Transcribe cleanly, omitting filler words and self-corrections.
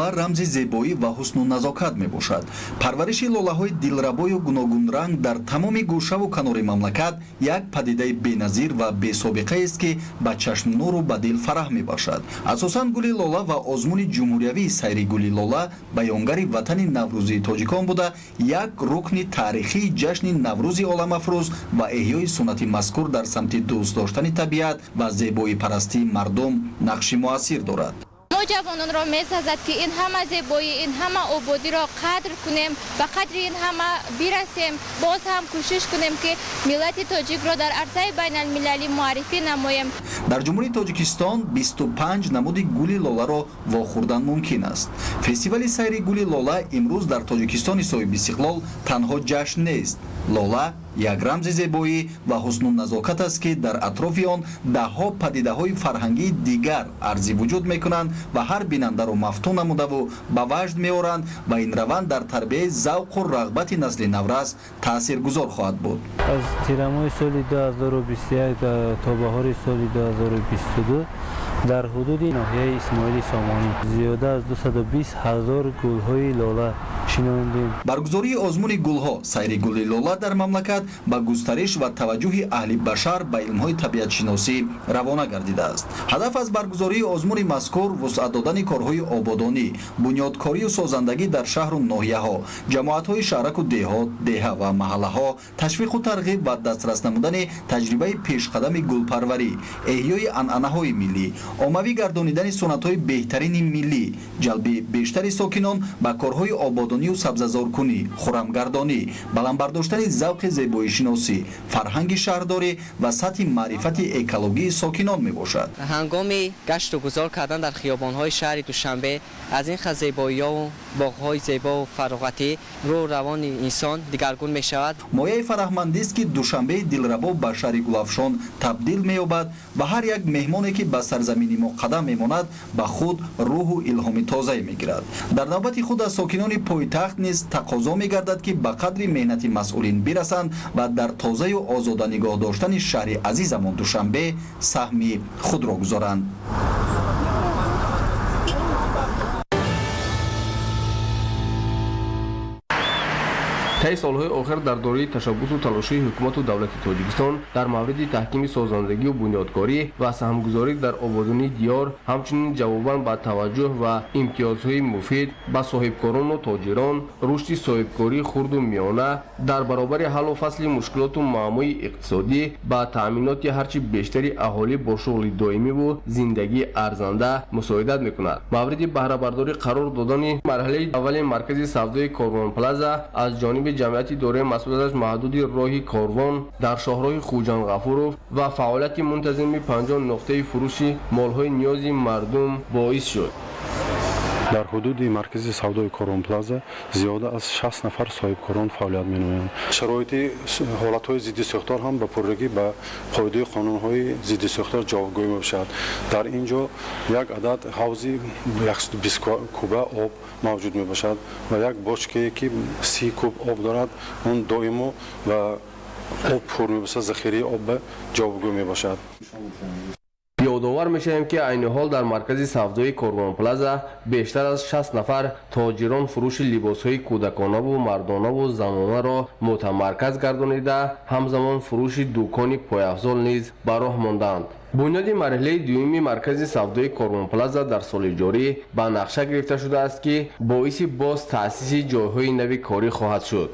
Лола рамзи зебоӣ ва ҳусну назокат мебошад. Парвариши лолаҳои дилрабою гуногунранг дар тамоми гӯшаву канори мамлакат як падидаи беназир ва бесобиқаест, ки ба чашм нуру ба дил фараҳ мебахшад. Асосан гули лола ва озмуни ҷумҳуриявии сайри гули лола баёнгари ватани наврӯзии тоҷикон буда, як рукни таърихии ҷашни Наврӯзи оламафрӯз ва эҳёи суннати мазкур дар самти дӯст доштани табиат ва зебоипарастии мардум нақши муассир дорад. Мо ҷавононро месазад, ки ин ҳама зебоӣ, ин ҳама ободиро қадр кунем, ба қадри ин ҳама бирасем, боз ҳам кӯшиш кунем, ки миллати тоҷикро дар арсаи байналмилалӣ муаррифӣ намоем. Дар Ҷумҳурии Тоҷикистон 25 намуди гули лоларо вохӯрдан мумкин аст. Фестивали сайри гули лола имрӯз дар Тоҷикистони соҳибистиқлол танҳо ҷашн нест. Лола як рамзи зебоӣ ва ҳусну назокат аст, ки дар атрофи он даҳҳо падидаҳои фарҳангии дигар арзи вуҷуд мекунанд ва ҳар бинандаро мафтун намудаву ба ваҷд меоранд ва ин раванд дар тарбияи завқу рағбати насли наврас таъсиргузор хоҳад буд. Аз тирамоҳи соли 2021 то баҳори соли 2022 дар ҳудуди ноҳияи Исмоили Сомонӣ зиёда аз 220 ҳазор гулҳои лола шинондем. Баргузории озмуни гулҳо сайри гули лола дар мамлакат ба густариш ва таваҷҷӯҳи аҳли башар ба илмҳои табиатшиносӣ равона гардидааст. Ҳадаф аз баргузории озмуни мазкур вусъат додани корҳои ободонӣ, бунёдкорию созандагӣ дар шаҳру ноҳияҳо, ҷамоатҳои шаҳраку деҳот, деҳа ва маҳаллаҳо, ташвиқу тарғиб ва дастрас намудани таҷрибаи пешқадами гулпарварӣ, эҳёи анъанаҳои миллӣ, оммавӣ гардонидани суннатҳои беҳтарини миллӣ, ҷалби бештари сокинон ба корҳои ободонию сабзазоркунӣ, хурамгардонӣ, баланд бардоштани завқи зебоишиносӣ, фарҳанги шаҳрдорӣ ва сатҳи маърифати экологии сокинон мебошад. Ҳангоми гашту гузор кардан дар хиёбонҳои шаҳри Душанбе аз ин хел зебоиёву боғҳои зебову фароғатӣ рӯҳу равони инсон дигаргун мешавад. Мояи фараҳмандист, ки Душанбеи дилрабо ба шаҳри гулафшон табдил меёбад ва ҳар як меҳмоне, ки ба сарзамини мо қадам мемонад, ба худ рӯҳу илҳоми тозае мегирад. Дар навбати худ аз сокинони пойтахт низ тақозо мегардад, ки ба қадри меҳнати масъулин бирасанд ва дар тозаю озода нигоҳ доштани шаҳри азизамон Душанбе саҳми худро гузоранд. Таи солҳои охир дар доираи ташаббусу талошҳои ҳукумату давлати Тоҷикистон дар мавриди таҳкими созандагию бунёдкорӣ ва саҳмгузорӣ дар ободонии диёр, ҳамчунин ҷавобан ба таваҷҷӯҳ ва имтиёзҳои муфид ба соҳибкорону тоҷирон, рушди соҳибкории хурду миёна дар баробари ҳаллу фасли мушкилоту муаммои иқтисодӣ ба таъминоти ҳарчи бештари аҳолӣ бо шуғли доимиву зиндагии арзанда мусоидат мекунад. Мавриди баҳрабардорӣ қарор додани марҳилаи аввали маркази савдои Корвон Плаза аз ҷониби ҷамъияти дораи масъулияташ маҳдуди роҳи Корвон дар шоҳроҳи Хуҷанд Ғафуров ва фаъолияти мунтазими 50 нуқтаи фурӯши молҳои ниёзи мардум боис шуд. Дар ҳудуди маркази савдои Корвон Плаза зиёда аз 60 нафар соҳибкорон фаъолият менамоянд. Шароити ҳолатҳои зидди сӯхтор ҳам ба пуррагӣ ба қоидаи қонунҳои зидди сӯхтор ҷавобгӯӣ мебошад. Дар ин ҷо як адад ҳавзи 120 куба об мавҷуд мебошад ва як бочкае, ки 30 куб об дорад, он доимо ба об пур мебошад, захираи об ба ҷавобгӯ мебошад. Ёдовар мешавем, ки айни ҳол дар маркази савдои Корвон Плаза бештар аз 60 нафар тоҷирон фурӯши либосҳои кӯдаконаву мардонаву занонаро мутамарказ гардонида, ҳамзамон фурӯши дукони пойафзол низ ба роҳ монданд. Бунёди марҳилаи дуюми маркази савдои Корвон Плаза дар соли ҷорӣ ба нақша гирифта шудааст, ки боиси боз таъсиси ҷойҳои нави корӣ хоҳад шуд.